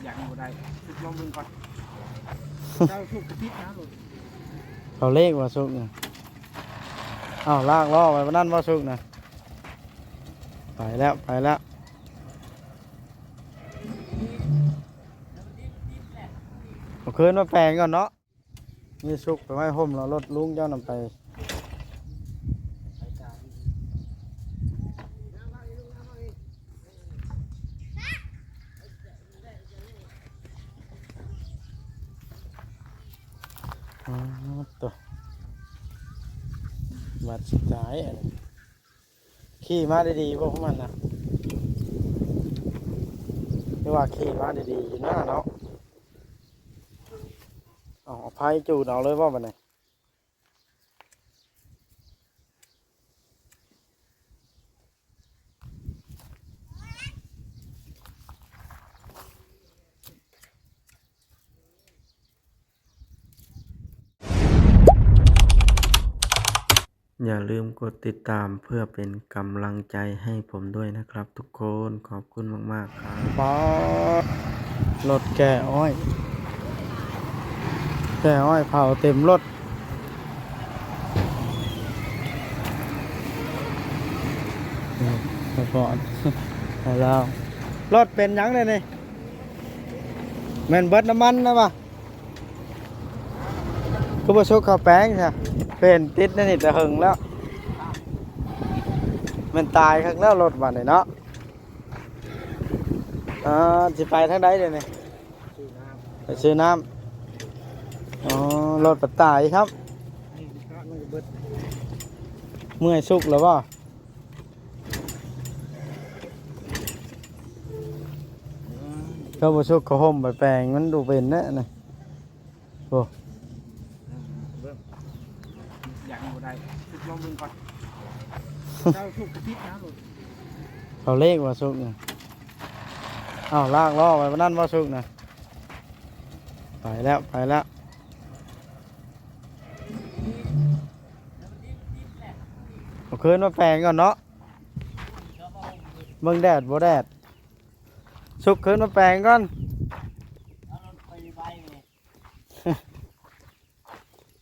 ຍັງບໍ່ໄດ້ ຊຸກລອງເບິ່ງກ່ອນ ເຈົ້າຊຸກກະຕິດນະລົດ ເຂົາເລກວ່າຊຸກນະ ອ້າວ ລາກລໍ້ໄວ້ປານນັ້ນບໍ່ຊຸກນະ ໄປແລ້ວ ໄປແລ້ວ ເອົາຄືນມາແປງກ່ອນເນາະ. ມີສຸກໄປໄວ້ຮົ່ມແລ້ວ ລົດລຸງເຈົ້ານຳໄປ ອໍ ໂຕ ບາດຊິຕາຍ ອັນນີ້ ຂີ່ມາດີໆບໍ່ພວກມັນນະ ຫຼືວ່າຂີ່ມາດີໆຢູ່ນະເນາະ. ເອົາ ເອົາໄຟຈູດເອົາເລີຍບໍ່ບາດນີ້? ຢ່າลืมกดติดตามเพื่อเป็นกำลังใจให้ผมด้วยนะครับทุกคน ขอบคุณมากๆครับ ປາດ ລົດແກ່ອ້ອຍ ແກ່ອ້ອຍເຜົາເຕັມລົດ ນີ້ ສະປອດ ໃຫ້ລາວ ລົດເປັນຫຍັງແດ່ນີ້ ແມ່ນເບິດນ້ຳມັນນະວະ? ຄືບໍ່ສຸກເຂົ້າແປງຊະ ເປັນຕິດໃນນີ້ແຕ່ເຫິງແລ້ວ ແມ່ນຕາຍຄັກແລ້ວລົດບາດນີ້ເນາະ. ອ່າ ຊິໄປທາງໃດດຽວນີ້? ໄປຊື້ນ້ຳ ອໍ ລົດປະຕາຍຄັບ ເມື່ອຍສຸກແລ້ວບໍ່? ເຈົ້າບໍ່ສຸກເຂົ້າຮົ່ມໄປແປງ ມັນດູເປັນແນະນະ ໂອ້ ເບິ່ງ ຍັງບໍ່ໄດ້ ຊຸກລອງເບິ່ງກ່ອນ ເຈົ້າຊຸກກະຕິດນະລົດ ເຂົາເລກວ່າສຸກນະ ອ້າວ ລາກລໍ້ໄວ້ປານນັ້ນບໍ່ສຸກນະ ໄປແລ້ວ ໄປແລ້ວ. ເອົາຄືນມາແປງກ່ອນເນາະ ເບິ່ງແດດບໍ່ແດດ ສຸກຄືນມາແປງກ່ອນ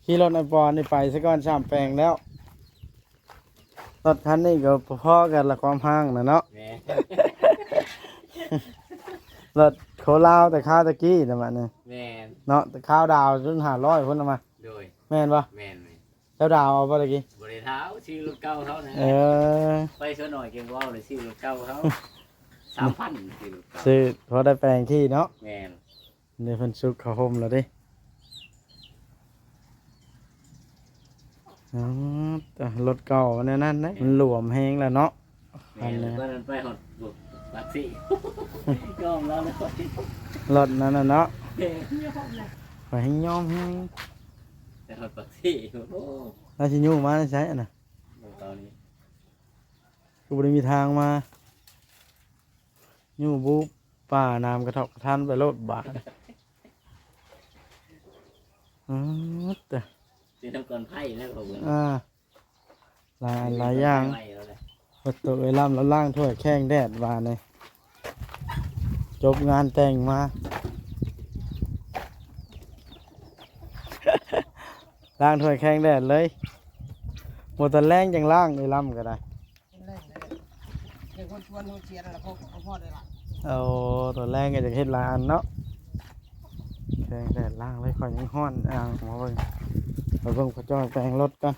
ຂີ່ລົດໄອ້ປອນນີ້ໄປຊະກ່ອນ ສາມແປງແລ້ວ ລົດຄັນນີ້ກໍພໍໆກັນລະ ຄວາມຮ່າງນະເນາະ ແມ່ນ ລົດໂຄລາວແຕ່ຄາວຕະກີ້ນະ ບາດນີ້ ແມ່ນ ເນາະ ແຕ່ຄາວດາວຈົນຫ້າຮ້ອຍພຸ້ນນະມາ ໂດຍ ແມ່ນບໍ່? ແມ່ນ ແມ່ນ ເຈົ້າດາວເອົາບໍ່ຕະກີ້? ບໍ່ໄດ້ດາວ ຊື້ລົດເກົ່າເຮົານະ ເອີ ໄປຊະໜ້ອຍເກັ່ງເວົ້າເລີຍ ຊື້ລົດເກົ່າເຮົາ ສາມພັນ ຊື້ລົດເກົ່າ ຊື້ພໍໄດ້ແປງທີ່ເນາະ ແມ່ນ ນີ້ເພິ່ນສຸກເຂົ້າຮົ່ມແລ້ວເດ້ ອໍ ລົດເກົ່າແນວນັ້ນເດ້ ມັນຫຼວມແຮງແລ້ວເນາະ ແມ່ນ ອັນນີ້ ຕອນນັ້ນໄປຮອດປາກເຊ ຍອມແລ້ວນະ ລົດນັ້ນນະເນາະ ແມ່ນ ຍອມແລ້ວ ຂ້ອຍແຮ່ງຍອມແຮງ ໄປຮອດປາກເຊ ໂອ້ ລາວຊິຍູ້ມາແຕ່ໃສອັນນະ ເອົານີ້ ຄືບໍ່ໄດ້ມີທາງມາ ຍູ້ບູບປ່ານ້ຳກະທົບກະທັນໄປໂລດບາດ ອື ເປັນນຳກອນໄຟແລ້ວ ອ່າ ຫຼາຍອັນຫຼາຍຢ່າງ ປະຕູເອີຍ ລຳລະລ້າງຖ້ວຍແຂ່ງແດດບາດນີ້ ຈົບງານແຕ່ງມາ ລ້າງຖ້ວຍແຂ່ງແດດເລີຍ ບໍ່ ຕອນແລງຈັ່ງລ້າງເອີຍ ລຳກໍໄດ້ ເຮັດແລ້ວເດ້ ເຮັດຫົວຊວນຫົວຊຽນແລ້ວກໍພໍໄດ້ລ້າງ ໂອ້ ຕອນແລງກໍຢາກເຮັດຫຼາຍອັນເນາະ ແຂ່ງແດດລ້າງເລີຍ ຂ້ອຍຍັງຮ້ອນອ່າງ ມາເບິ່ງ ໄປເບິ່ງພໍ່ຈ້ອຍແປງລົດກ່ອນ.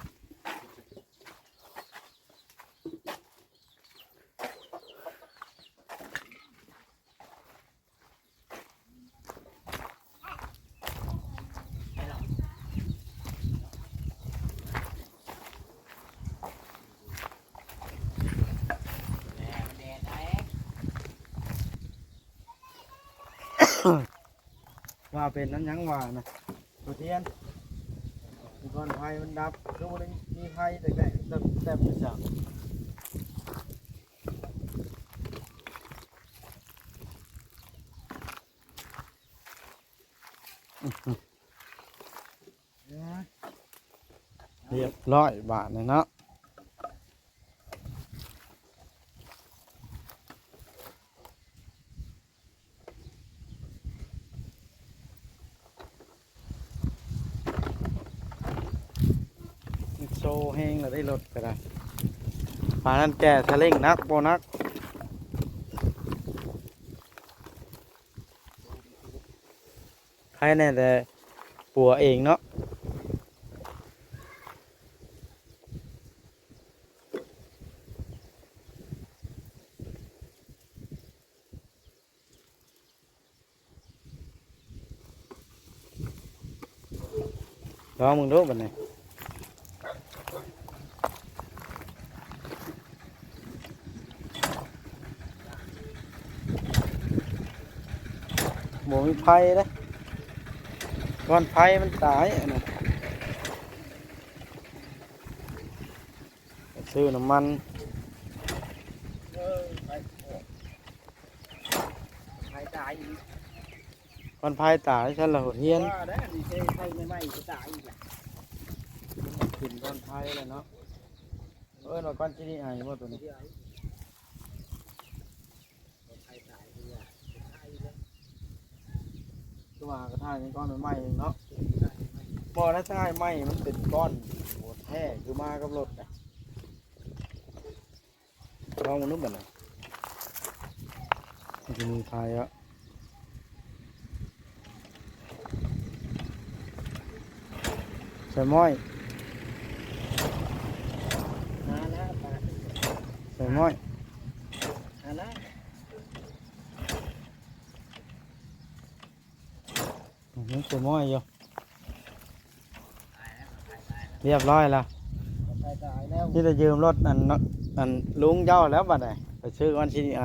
ວ່າເປັນອັນຫຍັງວ່ານະ ບໍ່ທຽນ ກ່ອນໄຟມັນດັບ ຄືບໍ່ໄດ້ມີໄຟແຕ່ແຕ່ແຕ່ແຕ່ເຊົ້າ. ຮຽບຮ້ອຍບາດນີ້ເນາະ. ໂຕແຮງລະໄດ້ລົດກະໄດ້. ປານນັ້ນແກ່ສະເລັ່ງໜັກບໍ່ໜັກ? ໃຄແນ່ແຕ່ປົວເອງເນາະ. ລອງເບິ່ງດູບັດນີ້. ບໍ່ມີໄຟເດ້. ກ່ອນໄຟມັນຕາຍອັນນັ້ນ. ຊື້ນ້ຳມັນ. ເອີ ໄຟ ໄຟຕາຍອີກ. ຄວັນໄຟຕາຍຊັ້ນລະໂຫດຮຽນ. ວ່າແລ້ວ ນີ້ໃຊ້ໄຟໃໝ່ໆ ກໍຕາຍອີກລະ. ກິນຄວັນໄຟແລ້ວເນາະ. ເອີ້ນວ່າຄວັນຊີດີໄອບໍ່ໂຕນີ້? ຄວັນໄຟຕາຍຄືວ່າ ຄືວ່າກະຖ່າຍໃນກ້ອນໃໝ່ໆເນາະ. ບໍ່ໄດ້ຖ່າຍໃໝ່ ມັນເປັນກ້ອນບໍ່ແທ້ ຄືມາກັບລົດນະ. ລອງເບິ່ງດູບັດນີ້. ມັນຈະມີໄຟອະ. ໃສ່ໝ້ອຍ. ຫາແລ້ວ ໃສ່ໝ້ອຍ. ຫາແລ້ວ. ອື ໂຕນ້ອຍຢູ່. ຮຽບຮ້ອຍລະ. ມີແຕ່ຢືມລົດອັນ ອັນລຸງເຈົ້າແລ້ວບັດນີ້ ໄປຊື້ຄວັນຊີດີໄອ.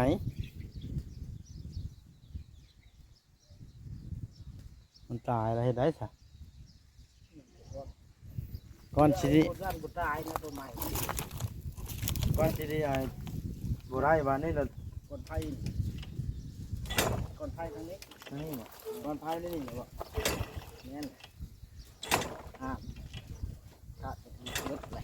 ມັນຕາຍລະເຮັດໄດ້ຊະ. ຄວັນຊີດີ ບໍ່ຕາຍນະ ໂຕໃໝ່. ຄວັນຊີດີໄອບໍ່ໄດ້ບາດນີ້ລະ. ຄວັນໄຟ ຄວັນໄຟທາງນີ້. ນີ້ບໍ່? ຄວັນໄຟໃນນີ້ບໍ່? ແມ່ນ. ອ່າ ຂາດເບິດແຫຼະ.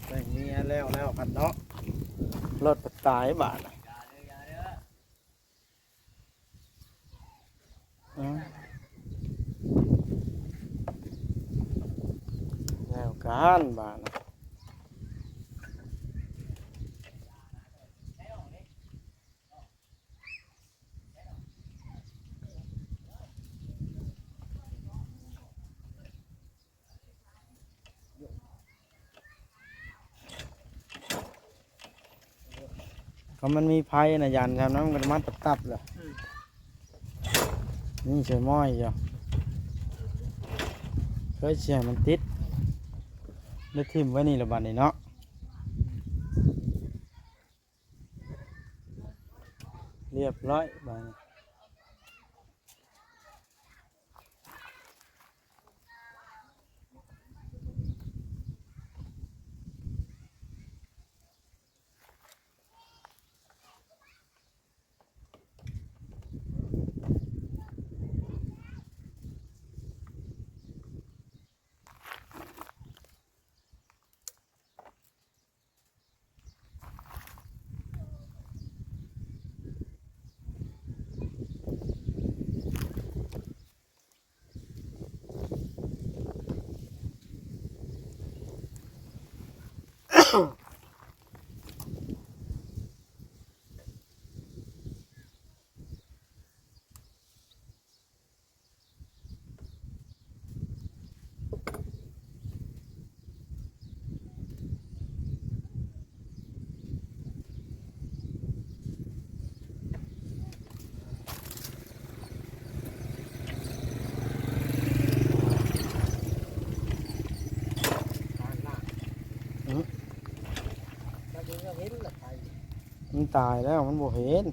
ແຕ່ງເມຍແລ້ວແລ້ວພັດເນາະ. ລົດພັດຕາຍບາດ. ອືມ ແລ້ວກັນບາດ. ຄັນມັນມີໄຟນະ ຢັນຊ່ຳນັ້ນມັນກະມາຕັບໆແຫຼະ. ອືມ ນີ້ໃສ່ໝ້ອຍຢູ່ ເຄີຍຊິໃຫ້ມັນຕິດ ໄດ້ຖິ້ມໄວ້ນີ້ລະບາດນີ້ເນາະ. ຮຽບຮ້ອຍບາດນີ້. ອືມ ມັນຕາຍແລ້ວ ມັນບໍ່ເຫັນ.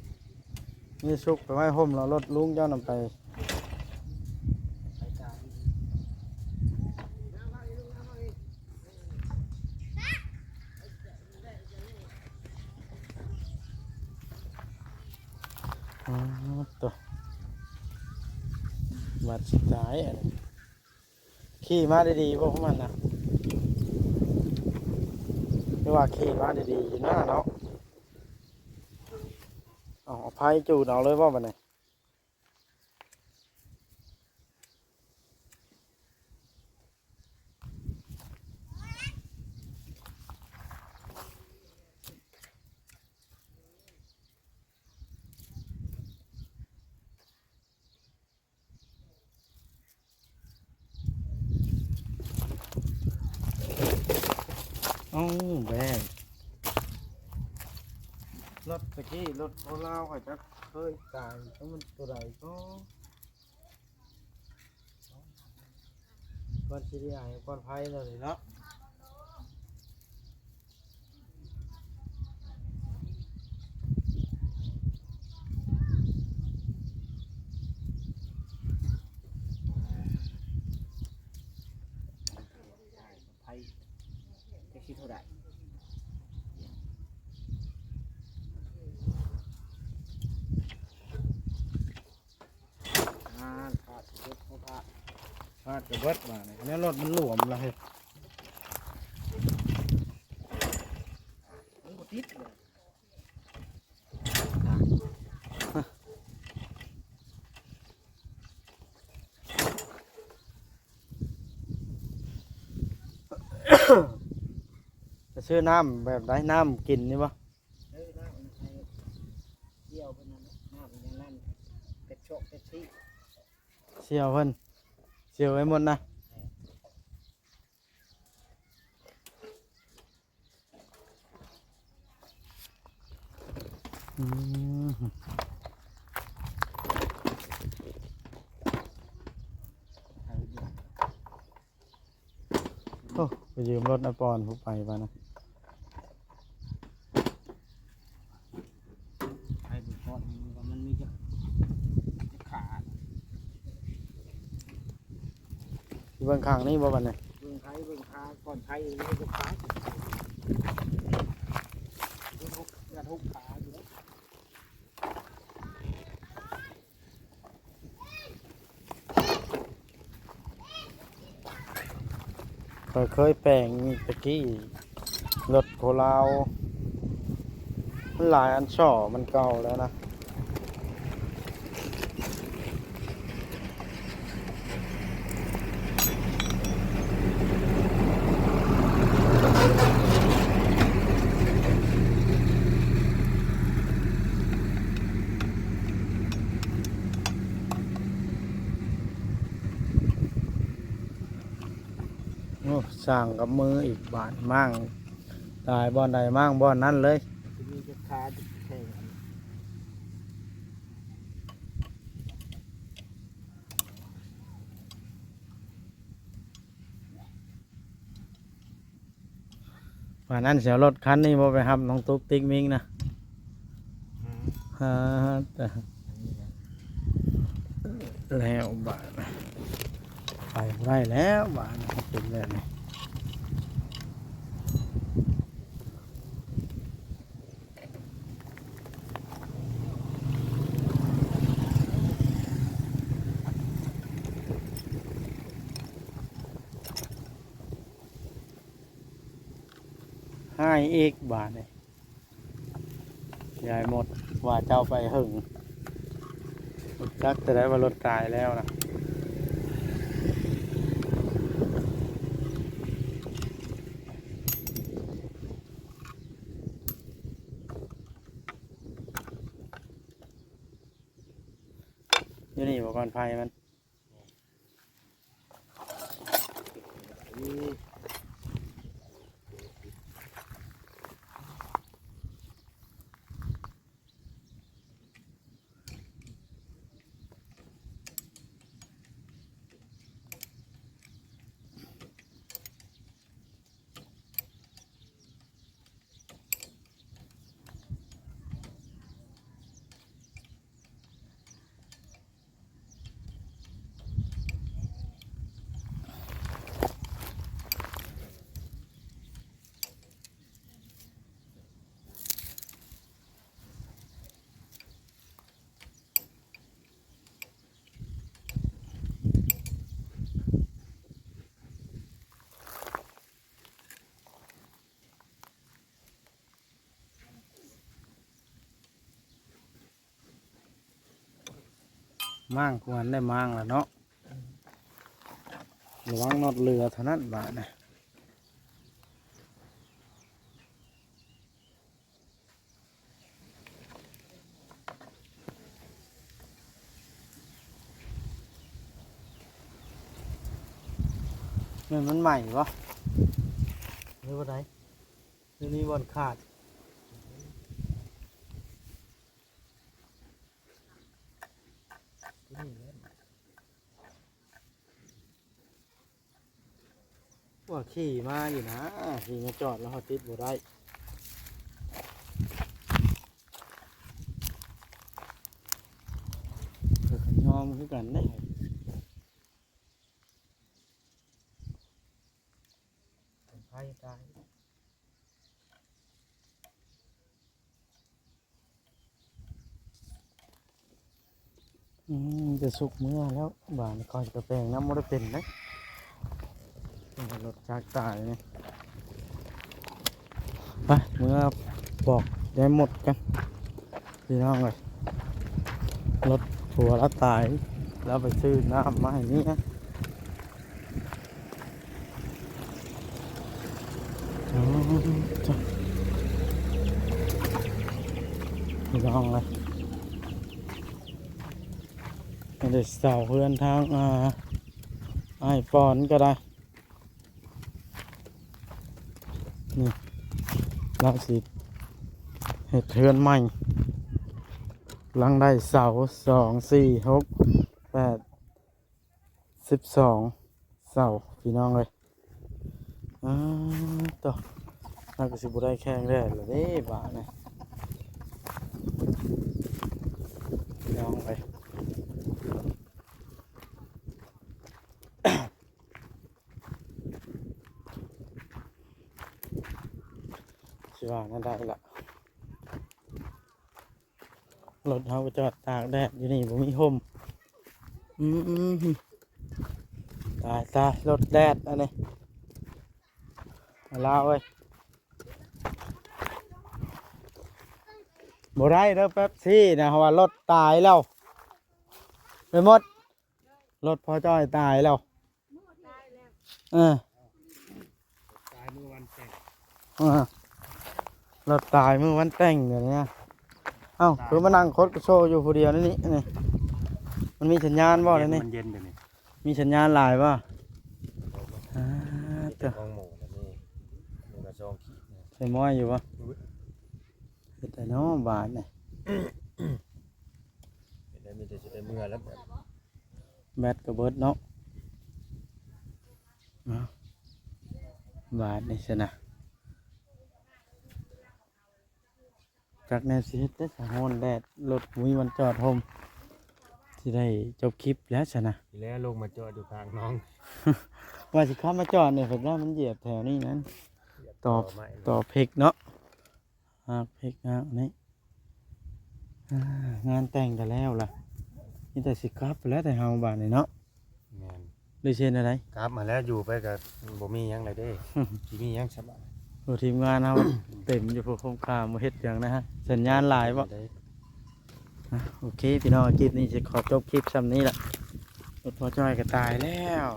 ນີ້ຊຸກໄປໄວ້ຮົ່ມລະລົດລຸງເຈົ້ານຳໄປ. ອືມ ໂຕ ບາດຊິຕາຍອັນນີ້. ຂີ່ມາດີໆບໍ່ພວກມັນນະ? ຄືວ່າຂີ່ມາດີໆຢູ່ນະເນາະ. ເອົາ ເອົາໄຟຈູດເອົາເລີຍບໍ່ບັດນີ້? ເອົ້າ ແບກ ລົດຕະກີ້ ລົດຂອງລາວ ຂ້ອຍຈັກເຄີຍຕາຍ ຈັກມັນຕົວໃດກໍ ກ່ອນຊິໄດ້ອາຍກ່ອນໄພແລ້ວນີ້ເນາະ. ໄພ ຈັກຊິເທົ່າໃດ? ອ່າ ພາດເບິດ ພາດ ພາດກະເບິດບາດນີ້ ແນວລົດມັນຫຼວມລະເຮີ້ຍ ມັນບໍ່ຕິດເລີຍ. ຈະຊື້ນ້ຳແບບໃດ? ນ້ຳກິນນີ້ບໍ່? ເອີ ນ້ຳອັນນັ້ນໃຫ້ສ່ຽວເພິ່ນນັ້ນ ນ້ຳອັນນັ້ນ ເປັບຊອກເປັບຊີ ສ່ຽວເພິ່ນ ສ່ຽວໄວ້ໝົດນະ. ອືມ ໂອ້ ໄປຢືມລົດນາປອນຜູ້ໄປວ່ານະ. ໄປເບິ່ງກ່ອນ ມັນມີຈັກ ຈັກຂາ ຊິເບິ່ງຂ້າງນີ້ບໍ່ບັດນີ້? ເບິ່ງໄຜ ເບິ່ງຂາ ກ່ອນໄຜ ເບິ່ງຂາ ເບິ່ງຫົກ ເບິ່ງຫົກຂາຢູ່ເດ້. ຂ້ອຍເຄີຍແປງຕະກີ້ ລົດໂຄລາວ ມັນຫຼາຍອັນ ສໍ້ມັນເກົ່າແລ້ວນະ. ໂອ້ ສ້າງກັບມືອີກບາດ ມ້າງຕາຍບ່ອນໃດມ້າງບ່ອນນັ້ນເລີຍ. ຈະມີຈັກຂາຈັກແຂ້ງ ວ່ານັ້ນ ຊິເອົາລົດຄັນນີ້ບໍ່ໄປຮັບນ້ອງຕຸກຕິກມິງນະ? ອືມ ຮາ ແລ້ວບາດ ໄປບໍ່ໄດ້ແລ້ວບາດ ເປັນແບບນີ້. ຫາຍອີກບາດນີ້ ຍາຍໝົດວ່າເຈົ້າໄປເຫິງ ຮູ້ຈັກແຕ່ໄດ້ວ່າລົດຕາຍແລ້ວນະ. ຢູ່ນີ້ບໍ່ ກ່ອນໄຟມັນ. ໂ ມ້າງ ຄວນໄດ້ມ້າງແລ້ວເນາະ. ລະວັງນັອດເຫຼືອເທົ່ານັ້ນບາດນະ. ແມ່ນມັນໃໝ່ບໍ່ ຫຼືວ່າໃດ? ຫຼືມີບ່ອນຂາດ? ຕົວນີ້ແຫຼະ. ວ່າຂີ່ມາຢູ່ນະ ຂີ່ມາຈອດແລ້ວເຮົາຕິດບໍ່ໄດ້. ເອີ ຍອມຄືກັນເດ້. ໄຟຕາຍ. ອືມ ຈະສຸກເມືອແລ້ວ ບາດນີ້ຂ້ອຍກະແປງນ້ຳບໍ່ໄດ້ເປັນເດ້. ລົດຈັກຕາຍນີ້. ໄປ ເມືອບອກຍາຍມົດກັນ ພີ່ນ້ອງເອີຍ. ລົດຜົວລາວຕາຍ ລາວໄປຊື້ນ້ຳມາໃຫ້ເມຍ. ອໍ ຈ້ະ ພີ່ນ້ອງເອີຍ ໄດ້ເຊົ່າເຮືອນທາງ ອ່າ ອ້າຍປອນກະໄດ້. ນີ້ ລາວຊິເຮັດເຮືອນໃໝ່ ກຳລັງໄດ້ເສົາ ສອງ ສີ່ ຫົກ ແປດ ສິບສອງເສົາ ພີ່ນ້ອງເອີຍ. ອ້າ ໂທ້ ເຮົາກະຊິບໍ່ໄດ້ແຂ່ງແດດລະເດ້ບາດນີ້ ພີ່ນ້ອງເອີຍ. ຊິວ່າແນວໃດລະ ລົດເຮົາກະຈອດຕາກແດດຢູ່ນີ້ ບໍ່ມີຮົ່ມ. ອືມ ຕາຍ ຕາຍ ລົດແດດອັນນີ້ ລາວເອີຍ. ບໍ່ໄດ້ເດີ ເປັບຊີນະ ເພາະວ່າລົດຕາຍແລ້ວ ໄປໝົດ. ລົດພໍ່ຈ້ອຍຕາຍແລ້ວ. ເອີ ຕາຍມື້ວັນແຕ່ງ. ເອີ ລົດຕາຍມື້ວັນແຕ່ງດຽວນີ້. ເອົ້າ ຄືມານັ່ງຄົດກະໂຊຢູ່ຜູ້ດຽວໃນນີ້ ນີ້ ມັນມີສັນຍານບໍ່ໃນນີ້? ມັນເຢັນດຽວນີ້. ມີສັນຍານຫຼາຍບໍ່? ອ່າ ເຈົ້າ ຂອງໝູ່ນີ້ ໝູ່ກະສອງຂີດນີ້ ໃສ່ມ້ອຍຢູ່ບໍ່? ເຮັດໄດ້ເນາະບາດນີ້ ເຮັດໄດ້ ມີແຕ່ຊິໄດ້ເມືອແລ້ວ. ແບັດກະເບິດເນາະ. ເອົ້າ ບາດນີ້ຊັ້ນນະ ຈັກແນວຊິເຮັດເດ້ ສະຮ້ອນແດດ ລົດບໍ່ມີບ່ອນຈອດຮົ່ມ ຊິໄດ້ຈົບຄລິບແລ້ວຊັ້ນນະ. ແລ້ວລົງມາຈອດຢູ່ຂ້າງໜອງ ວ່າຊິຂັບມາຈອດນີ້ ເພາະວ່າມັນຢຽບແຖວນີ້ນັ້ນ ຕໍ່ ຕໍ່ເພັກເນາະ. ຫາກເພັກຫາກນີ້ ອ່າ ງານແຕ່ງກະແລ້ວລະ ມີແຕ່ຊິກັບແລ້ວແຕ່ເຮົາບາດນີ້ເນາະ. ແມ່ນ ຫຼືຊິເຮັດແນວໃດ? ກັບມາແລ້ວ ຢູ່ໄປກະບໍ່ມີຫຍັງແລ້ວເດ້ ຊິມີຫຍັງຊະບາດ. ໂອ້ ທີມງານເຮົາເຕັມຢູ່ພຸ້ນ ຄົມຄ່າບໍ່ເຮັດຫຍັງນະ ສັນຍານຫຼາຍບໍ່? ອ່າ ໂອເຄ ພີ່ນ້ອງ ຄລິບນີ້ຊິຂໍຈົບຄລິບຊ່ຳນີ້ລະ. ລົດພໍ່ຈ້ອຍກະຕາຍແລ້ວ.